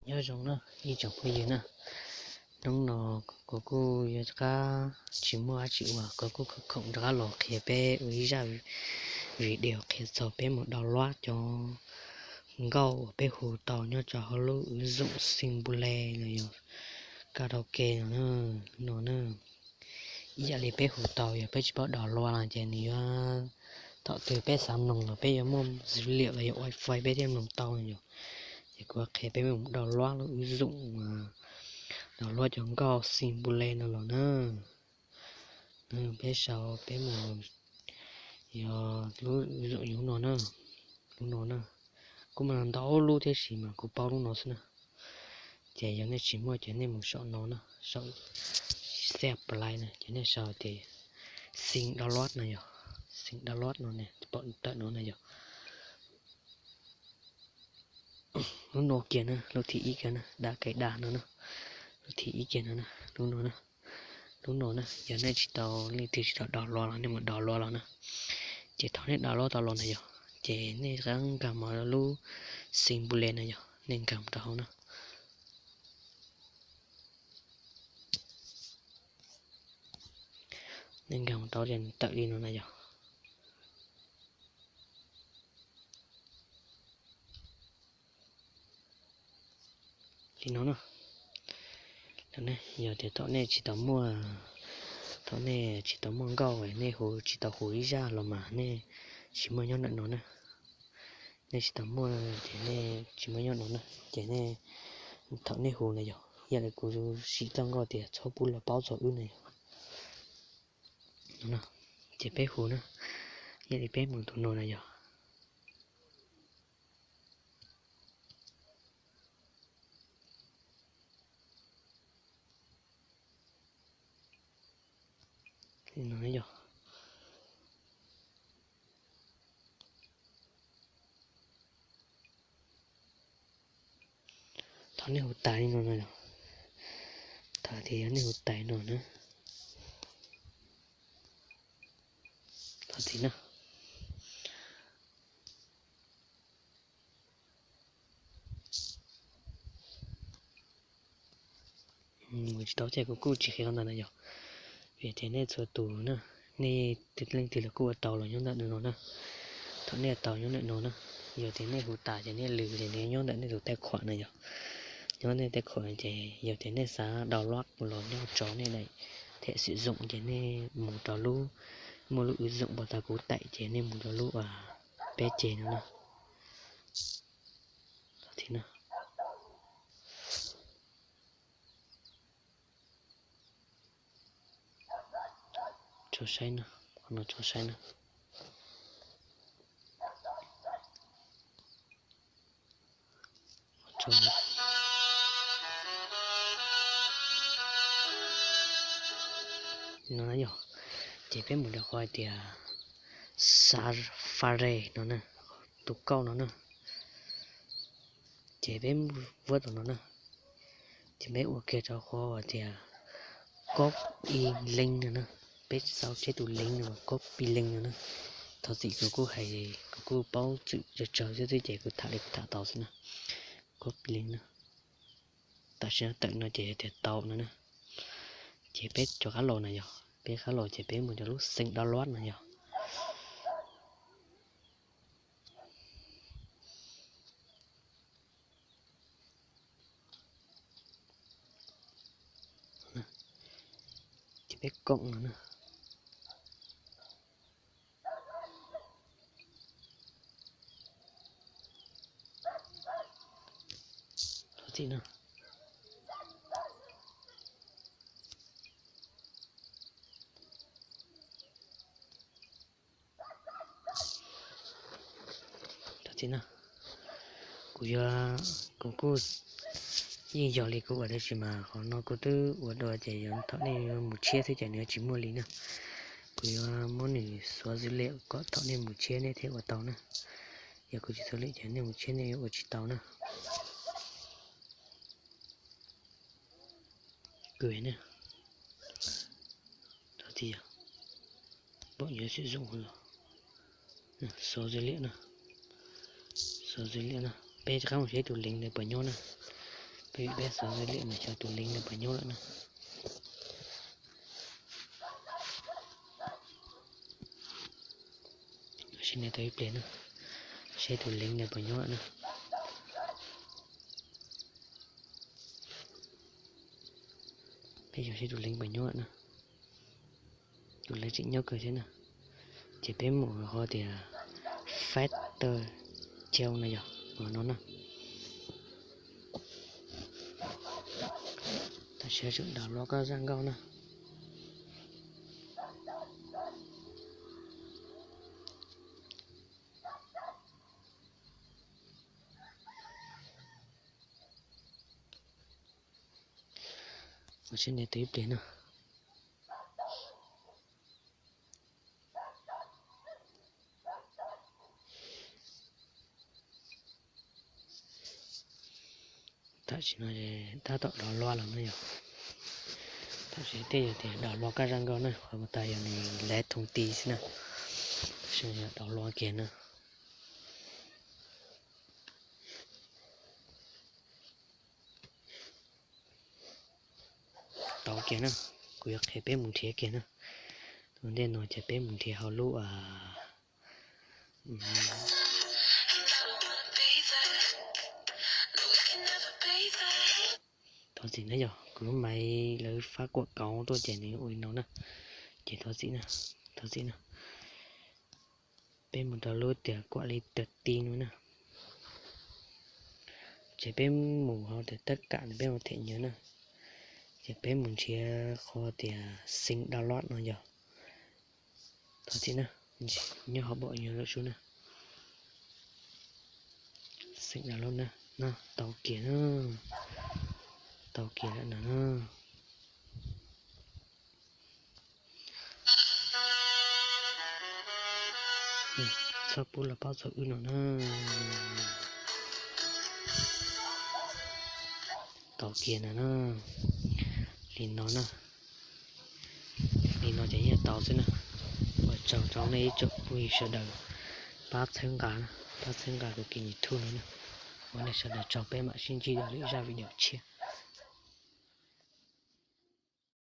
Nyob zoo na ib tsoom phooj ywg na, hnub no kuv kuj yuav rov qab tsis muaj dab tsi ua, kuv kuj khoom rov qab los qhia peb ua ib zaj video qhia txog peb mus download cov nkauj uas peb hu tau nyob rau hauv lub ứng dụng Simple no yog karaoke no na. Ib yam li peb hu tau, yog peb tsis paub download los ces nws yuav, thaum twg peb xav mloog los peb yuav muaj dữ liệu los yog wifi peb thiaj mloog tau no yog. Ces kuv qhia peb mus download lub ứng dụng, download cov nkauj Simple no los na. Peb sau peb mus, yog lub ứng dụng yog lub no na, lub no na. Kuj muaj ntau lub thiab sis mas kuv paub lub no xwb na. Ces yog nej tsis muaj ces nej mus saum no na, saum xab plai na ces nej sau tias sync download no yog, sync download no ne pom tawm no na yog. Lub no kiag na, lub thib ib kiag na, đăng ký đăng no na, lub thib ib kiag no na, lub no na. Lub no na, yog nej tsis tau, leej twg tsis tau download los nej mus download los na. Ces thaum nej download tau los na yog, ces nej rov nkag mus lub Simple no yog, nej nkag mus rau hauv na. Nej nkag mus rau ces tawm li no na yog. Li no na. Yog tias thaum nej tsis tau muaj, thaum nej tsis tau muaj nkauj, nej hu tsis tau hu ib zaj los mas nej tsis muaj nyob ntawm no na. Nej tsis tau muaj ces nej tsis muaj nyob no na. Ces nej, thaum nej hu na yog, yog li kuv siv txoj nkauj tias txhob pub los paub txog wb na yog. Ces peb hu na, yog li peb mus tus no na yog. Thaum nej hu tas li no na, thaum tias yog nej hu tas no na, thaum tias na, tsis tau ces kuv kuj tsis qhia ntawd na yog, vim tias nej txhua tus na, nej leej twg los kuj ua tau los nyob ntawm no na. Thaum nej ua tau nyob ntawm no na, yog tias nej hu tas ces nej lwm ces nws nyob ntawm nej tus tài khoản na yog, nyob nej tài khoản ces yog tias nej xav download los nyob tso nej daim thẻ sử dụng ces nej mus rau lub, muaj lub ứng dụng uas tau kuv tải ces nej mus rau lub peb ceg no na. Tso saib no, qhov no tso saib na. No yog, ces peb mus rau qhov hais tias Safari no na, tus kauj no na. Ces peb vuab tus no na, ces peb ua kiag rau qhov hais tias copy link no na. Peb sau tseg tus link no, copy link no na. Thov txim kuv kuj hais, kuv kuj paub txwm tsawg tsawg xwb xwb ces kuv tham li kuv tham tau xwb na. Copy link na. Tam sim no tawm no ces tias tau no na. Ces peb rov qab los na yog, peb qab los ces peb mus rau lub sync download no yog. Ces peb koom no na. Thov txim na. Thov txim na. Kuv yuav, kuv kuj yeej yog li kuv ua tab sis mas qhov no kuv twb ua dua ces yog thaum nej yuav mus tshiab xwb ces nws yuav tsis muaj li na. Kuv yuav muab nws xóa dữ liệu kom thaum nej mus tshiab nej thiaj ua tau na. Yog kuv tsis xóa dữ liệu ces nej mus tshiab nej yuav ua tsis tau na. Kuv na, thov txim yog, npom nyob xim zoom los xóa dữ liệu na. Xóa dữ liệu na, peb rov qab mus saib tus link ntawd puas nyob na. Peb xav li mas xyov tus leev ntawd puas nyob lawm na. Sim neej tau ib pliag na, seb tus leev ntawd puas nyob lawm na. Peb xyov seb tus leev puas nyob lawm na. Tus leev tseem nyob kawg thiab na. Ces peb mus qhov tias factor channel no yog no na. Tam sim no tseem download kab zaj nkauj na. Ua siab ntev tau ib pliag na. Tam sim no tab tom download los no yog. Tam sim tej yog tias download kab zaj nkauj na, qhov tas yog nws laiv thoo ti xwb na. Tam sim no yog download kiag na. Tau kiag na, kuv yuav qhia peb mus nrhiav kiag na. Ua ntej no ces peb mus nrhiav hauv lub Thov txim na yog kuv lub maiv lawv fab kuam kauv tuaj ces nws ua li no na. Ces thov txim na, thov txim na. Peb mus rau lub tias kuam li tawm ti no na. Ces peb mus hauv tias tab kam no peb mus them nyiav na. Ces peb mus nrhiav qhov tias xeem download no yog. Thov txim na, nyob hauv pom nyiav lawm sub na. Xeem download na, no tau kiag na. Tau kiag lawm no na. Txhob pub los paub txog wb no na. Tau kiag no na. Li no na. Li no ces yeej tau xwb na. Ua tsaug rau nej ib tsoom phooj ywg sawv daws pab txhawb nqa, pab txhawb nqa kuv kênh YouTube no na. Ua nej sawv daws tsaug, peb mam sib ntsib dua lwm zaj video tshiab.